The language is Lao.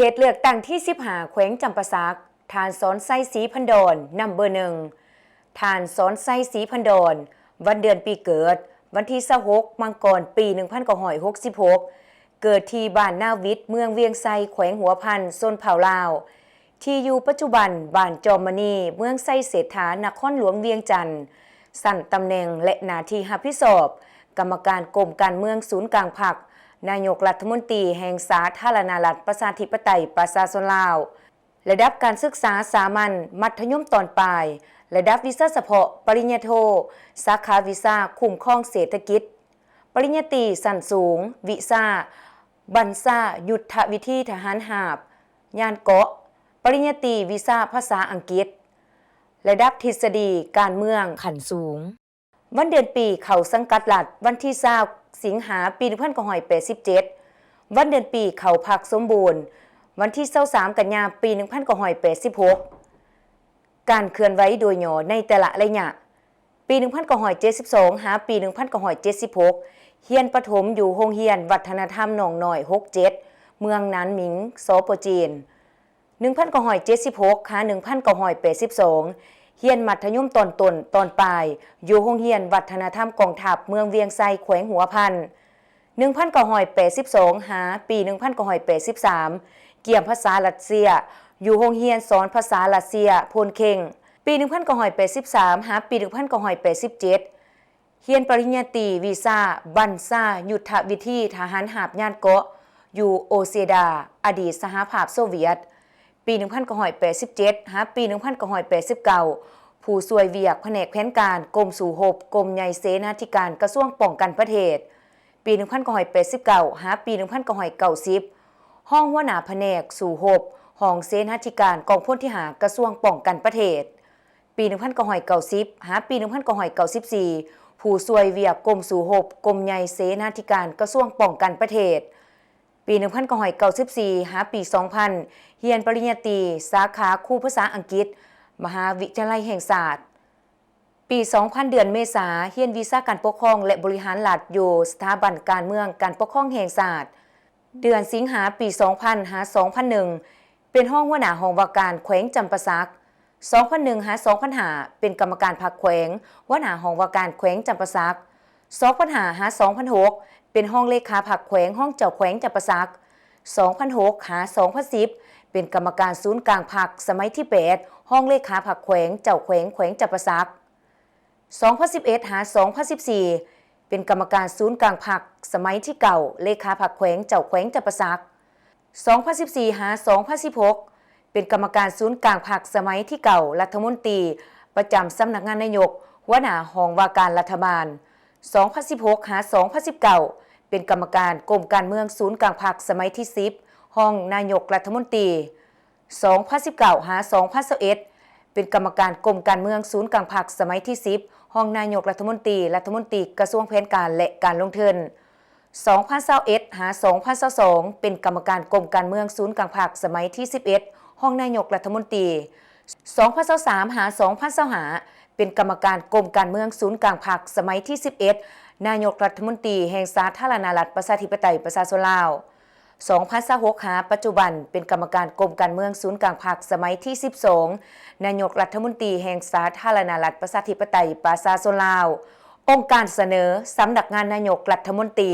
ເຂດເລືອກຕັ້ງທີສິບຫ້າ ແຂວງຈຳປາສັກ, ທ່ານ ສອນໄຊ ສີພັນດອນ ນຳເບີໜຶ່ງ. ທ່ານ ສອນໄຊ ສີພັນດອນ, ວັນເດືອນປີເກີດ, ວັນທີຊາວຫົກ ມັງກອນ ປີໜຶ່ງພັນເກົ້າຮ້ອຍຫົກສິບຫົກ, ເກີດທີ່ບ້ານນາວິດ ເມືອງວຽງໄຊ ແຂວງຫົວພັນ, ຊົນເຜົ່າລາວ. ທີ່ຢູ່ປັດຈຸບັນ ບ້ານຈອມມະນີ ເມືອງໄຊເສດຖາ ນະຄອນຫຼວງວຽງຈັນ. ຊັ້ນຕຳແໜ່ງ ແລະ ໜ້າທີ່ຮັບຜິດຊອບ: ກຳມະການກົມການເມືອງສູນກາງພັກ, ນາຍົກລັດຖະມົນຕີແຫ່ງສາທາລະນະລັດປະຊາທິປະໄຕປະຊາຊົນລາວ. ລະດັບການສຶກສາສາມັນ, ມັດທະຍົມຕອນປາຍ, ລະດັບວິຊາສະເພາະ ປະລິນຍາໂທ, ສາຂາວິຊາຄຸ້ມຄອງເສດຖະກິດ. ປະລິນຍາຕີຊັ້ນສູງ, ວິຊາບັນຊາຍຸດທະວິທີທະຫານຫາບ, ຍານເກາະ, ປະລິນຍາຕີວິຊາພາສາອັງກິດ, ລະດັບທິດສະດີການເມືອງຂັ້ນສູງ. ວັນເດືອນປີເຂົ້າສັງກັດລັດ, ວັນທີຊາວ ສິງຫາ ປີໜຶ່ງພັນເກົ້າຮ້ອຍແປດສິບເຈັດ. ວັນເດືອນປີເຂົ້າພັກສົມບູນ, ວັນທີຊາວສາມ ກັນຍາ ປີໜຶ່ງພັນເກົ້າຮ້ອຍແປດສິບຫົກ. ການເຄື່ອນໄຫວໂດຍຫຍໍ້ໃນແຕ່ລະໄລຍະ: ປີໜຶ່ງພັນເກົ້າຮ້ອຍເຈັດສິບສອງ ຫາປີໜຶ່ງພັນເກົ້າຮ້ອຍເຈັດສິບຫົກ ຮຽນປະຖົມຢູ່ໂຮງຮຽນວັດທະນະທຳໜອງນ້ອຍຫົກເຈັດ ເມືອງໜານມິງ ສປ ຈີນ. ໜຶ່ງພັນເກົ້າຮ້ອຍເຈັດສິບຫົກ ຫາໜຶ່ງພັນເກົ້າຮ້ອຍແປດສິບສອງ ຮຽນມັດທະຍົມຕອນຕົ້ນຕອນປາຍ ຢູ່ໂຮງຮຽນວັດທະນະທຳກອງທັບ ເມືອງວຽງໄຊ ແຂວງຫົວພັນ. ໜຶ່ງພັນເກົ້າຮ້ອຍແປດສິບສອງ ຫາປີໜຶ່ງພັນເກົ້າຮ້ອຍແປດສິບສາມ ກຽມພາສາຣັດເຊຍ ຢູ່ໂຮງຮຽນສອນພາສາຣັດເຊຍໂພນເຄັງ. ປີໜຶ່ງພັນເກົ້າຮ້ອຍແປດສິບສາມ ຫາປີໜຶ່ງພັນເກົ້າຮ້ອຍແປດສິບເຈັດ ຮຽນປະລິນຍາຕີວິຊາບັນຊາຍຸດທະວິທີທະຫານຫາບຍານເກາະ ຢູ່ໂອເຊດາ, ອະດີດສະຫະພາບໂຊວຽດ. ປີໜຶ່ງພັນເກົ້າຮ້ອຍແປດສິບເຈັດ ຫາປີໜຶ່ງພັນເກົ້າຮ້ອຍແປດສິບເກົ້າ ຜູ້ຊ່ວຍວຽກພະແນກແຜນການ ກົມສູ້ຮົບ, ກົມໃຫຍ່ເສນາທິການ ກະຊວງປ້ອງກັນປະເທດ. ປີໜຶ່ງພັນເກົ້າຮ້ອຍແປດສິບເກົ້າ ຫາປີໜຶ່ງພັນເກົ້າຮ້ອຍເກົ້າສິບ ຮອງຫົວໜ້າພະແນກສູ້ຮົບ, ຫ້ອງເສນາທິການກອງພົນທີຫ້າ ກະຊວງປ້ອງກັນປະເທດ. ປີໜຶ່ງພັນເກົ້າຮ້ອຍເກົ້າສິບ ຫາປີໜຶ່ງພັນເກົ້າຮ້ອຍເກົ້າສິບສີ່ ຜູ້ຊ່ວຍວຽກກົມສູ້ຮົບ, ກົມໃຫຍ່ເສນາທິການ ກະຊວງປ້ອງກັນປະເທດ. ປີໜຶ່ງພັນເກົ້າຮ້ອຍເກົ້າສິບສີ່ ຫາປີສອງພັນ ຮຽນປະລິນຍາຕີ ສາຂາຄູພາສາອັງກິດ ມະຫາວິທະຍາໄລແຫ່ງຊາດ. ປີສອງພັນ ເດືອນເມສາ ຮຽນວິຊາການປົກຄອງ ແລະ ບໍລິຫານລັດ ຢູ່ສະຖາບັນການເມືອງການປົກຄອງແຫ່ງຊາດ. ເດືອນສິງຫາ ປີສອງພັນ ຫາ ສອງພັນໜຶ່ງ ເປັນຮອງຫົວໜ້າຫ້ອງວ່າການແຂວງຈຳປາສັກ. ສອງພັນໜຶ່ງ ຫາ ສອງພັນຫ້າ ເປັນກຳມະການພັກແຂວງ, ຫົວໜ້າຫ້ອງວ່າການແຂວງຈຳປາສັກ. ສອງພັນຫ້າ ຫາ ສອງພັນຫົກ ເປັນຮອງເລຂາພັກແຂວງ, ຮອງເຈົ້າແຂວງຈຳປາສັກ. ສອງພັນຫົກ ຫາ ສອງພັນສິບ ເປັນກຳມະການສູນກາງພັກສະໄໝທີແປດ, ຮອງເລຂາພັກແຂວງ, ເຈົ້າແຂວງແຂວງຈຳປາສັກ. ສອງພັນສິບເອັດ ຫາ ສອງພັນສິບສີ່ ເປັນກຳມະການສູນກາງພັກສະໄໝທີເກົ້າ, ເລຂາພັກແຂວງ, ເຈົ້າແຂວງຈຳປາສັກ. ສອງພັນສິບສີ່ ຫາ ສອງພັນສິບຫົກ ເປັນກຳມະການສູນກາງພັກສະໄໝທີເກົ້າ, ລັດຖະມົນຕີປະຈຳສຳນັກງານນາຍົກ, ຫົວໜ້າຫ້ອງວ່າການລັດຖະບານ. ສອງພັນສິບຫົກ ຫາ ສອງພັນສິບເກົ້າ ເປັນກຳມະການກົມການເມືອງສູນກາງພັກສະໄໝທີສິບ, ຮອງນາຍົກລັດຖະມົນຕີ. ສອງພັນສິບເກົ້າ ຫາ ສອງພັນຊາວເອັດ ເປັນກຳມະການກົມການເມືອງສູນກາງພັກສະໄໝທີສິບ, ຮອງນາຍົກລັດຖະມົນຕີ, ລັດຖະມົນຕີກະຊວງແຜນການ ແລະ ການລົງທຶນ. ສອງພັນຊາວເອັດ ຫາ ສອງພັນຊາວສອງ ເປັນກຳມະການກົມການເມືອງສູນກາງພັກສະໄໝທີສິບເອັດ, ຮອງນາຍົກລັດຖະມົນຕີ. ສອງພັນຊາວສາມ ຫາ ສອງພັນຊາວຫ້າ ເປັນກຳມະການກົມການເມືອງສູນກາງພັກສະໄໝທີສິບເອັດ, ນາຍົກລັດຖະມົນຕີແຫ່ງສາທາລະນະລັດປະຊາທິປະໄຕປະຊາຊົນລາວ. ສອງພັນຊາວຫົກ ຫາປັດຈຸບັນ ເປັນກຳມະການກົມການເມືອງສູນກາງພັກສະໄໝທີສິບສອງ, ນາຍົກລັດຖະມົນຕີແຫ່ງສາທາລະນະລັດປະຊາທິປະໄຕປະຊາຊົນລາວ. ອົງການສະເໜີ ສຳນັກງານນາຍົກລັດຖະມົນຕີ.